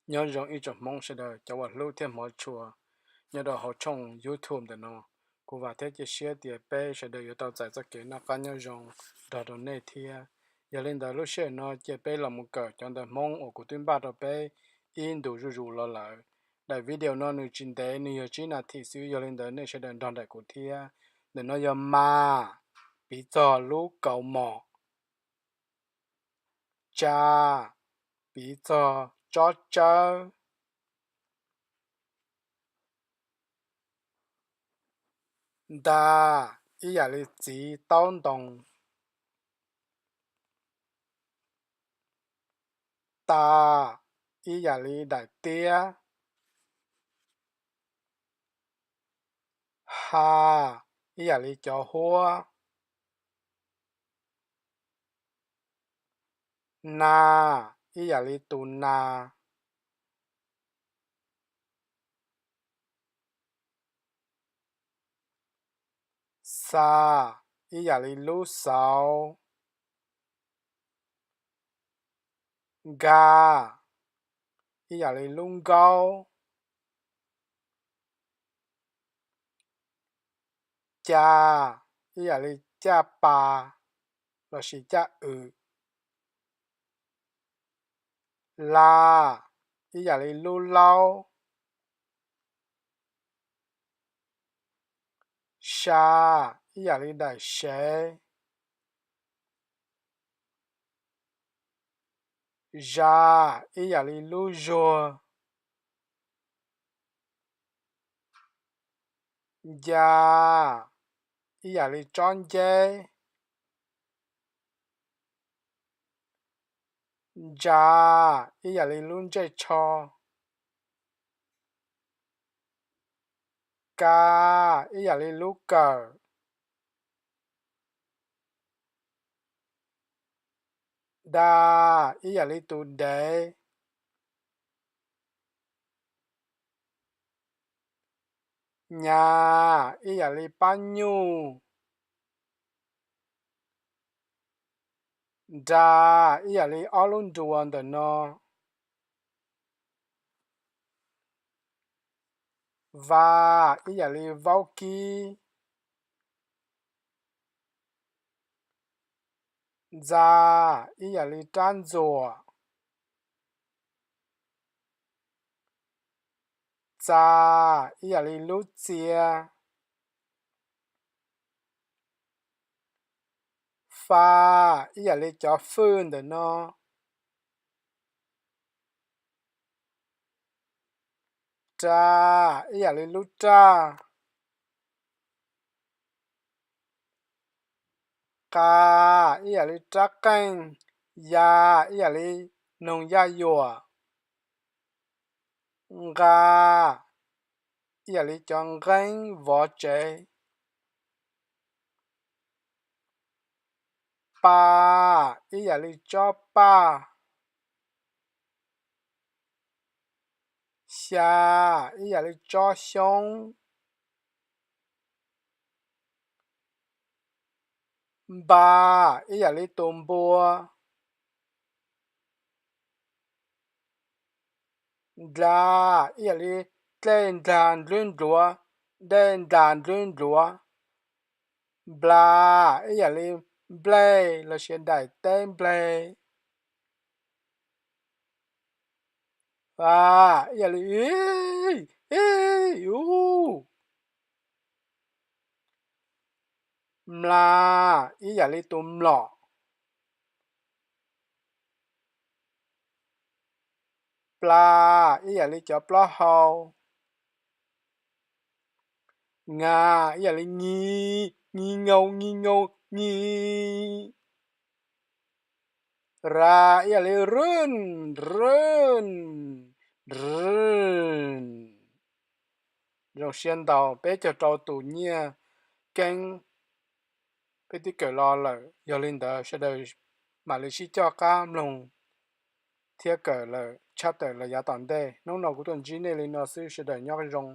Nyob zoo ib tsoom Hmoob sawv daws cov uas hlub thiab hmov tshua nyob rau hauv tshooj YouTube ntawm no. Kuv vam thiab cia siab tias peb sawv daws yuav tau txais txoj kev noj qab nyob zoo nrog rau nej thiab. Yog li ntawd lub sij hawm no cia peb los mus kawm cov ntawv Hmoob uas kuv twb npaj rau peb ib ntus zuj zus los lawm. Daim video no nws tsis ntev, nws yog tsib nas this xwb, yog li ntawd nej sawv daws nrog nraim kuv thiab. Ntawm no yog ma, piv txog lub kaus mom. Tsa, piv txog tsob tsawb. Nta, ib yam li txiv taub ntoo. Ta, ib yam li daim tiab. Ha, ib yam li cov huab. Na, ib yam li tus nas. Xa, ib yam li lub xauv. Nka, ib yam li lub nkaub. Ca, ib yam li caj pas lossis caj wm. La, ib yam li lub laub. Sa, ib yam li daim sev. Za, ib yam li lub zuag. Nca, ib yam li tsob nceb. Ntsa, ib yam li lub ntsej tsho. Ka, ib yam li lub kawm. Da, ib yam li tus dev. Nya, ib yam li pab nyuj. Nra, ib yam li ob lub nruas ntawm no. Va, ib yam li vaub kib. Ntxa, ib yam li rab ntxuam. Txa, ib yam li lub txia. Fa, ib yam li cov fwj ntawm no. Ra, ib yam li lub raj. Qa, ib yam li rab qeej. Ya, ib yam li noog yaj yuam. Nqa, ib yam li cov nqeeb vov tsev. Pa, ib yam li tsob paj. Xya, ib yam li tsob xyoob. Npa, ib yam li tus npua. Ndla, ib yam li dlej ndlag ndlwb ndluav, dlej ndlag ndlwb ndluav. Npla, ib yam li nplej los sis daim teb nplej. A, ib yam li i, i, u. Mla, ib yam li tus mlom. Pla, ib yam li cov plaub hau. Nga, ib yam li nyi, nyi ngau, nyi ngau, nyi. Ra, ib yam li rwj, rwj, rwj. Zoo siab ntau, peb caug rau tus nyiaj keeb peb twb kawm los lawm. Yog li ntawd sawv daws mam li sib coj qab mloog thiab kawm lawm tshaj tawm los yav tom ntej. Hnub no kuv tuaj ntsib nej li no xwb, sawv daws nyob zoo.